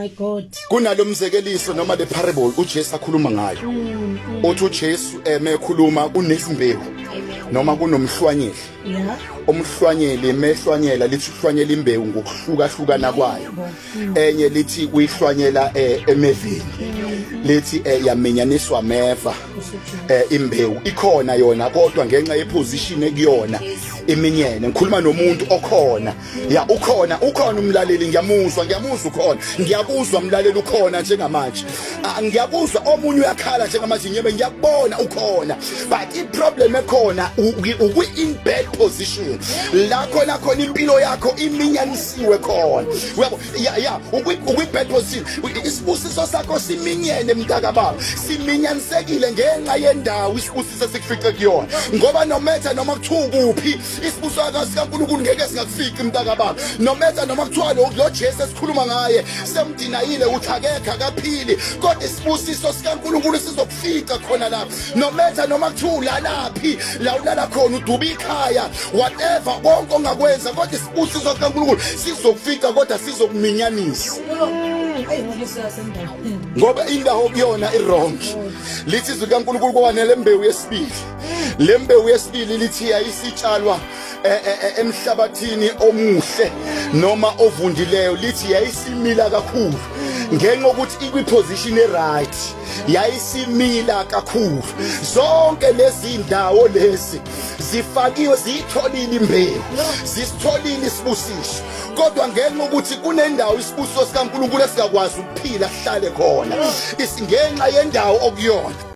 My God. Kunalomzekeliso noma le parable uJesu akhuluma ngayo. Uthi uJesu emekhuluma kunesimbewu noma kunomhlwanyeli. Yeah. Umhlwanyeli mehlwanyela lithi uhlwanyela imbewu ngokuhlukahlukana kwayo. Enye lithi uyihlwanyela emeveni. Lithi yaminyaniswa ameva imbewu ikhona yona kodwa ngenxa yeposition ekuyona iminyene. Ngikhuluma nomuntu okhona. Ya, ukhona, ukhona umlaleli, ngiyamuzwa, ngiyamuzwa ukhona, ngiyakuzwa mlaleli, ukhona njengamanje. Ah, ngiyakuzwa omunye uyakhala njengamanje, nyebe ngiyakubona ukhona, but i problem ekhona ukwi in bad position la khona khona impilo yakho iminyanisiwe khona, uyabo? Ya, ukwi bad position, isibusiso sakho siminyene, mntakababa, siminyanisekile ngenxa yendawo isibusiso esikufice kuyona, ngoba nometha noma kuthiwa kuphi, isibusiso sikaNkulunkulu ngeke singakufici, mntakababa. Nometha noma kuthiwa lo Jesu esikhuluma ngaye semdinayile ukuthi akekho, akaphili, kodwa isibusiso sikaNkulunkulu sizokufica khona lapho. Nometha noma kuthiwa ulalaphi, la ulala khona uduba ikhaya, whatever, konke ongakwenza, kodwa isibusiso sikaNkulunkulu sizokufica, kodwa sizokuminyanisa ngoba indawo kuyona i-wrong. Lithi izwi likaNkulunkulu kwanele mbewu yesibili. Le mbewu yesibili lithi yayisitshalwa emhlabathini omuhle noma ovundileyo. Lithi yayisimila kakhulu ngenxa yokuthi ikwi-position e-right, yayisimila kakhulu. Zonke lezi ndawo lezi zifakiwe, ziyitholile imbewu, zisitholile isibusiso, kodwa ngenxa ukuthi kunendawo isibusiso sikaNkulunkulu esingakwazi ukuphila sihlale khona, isingenxa yendawo okuyona.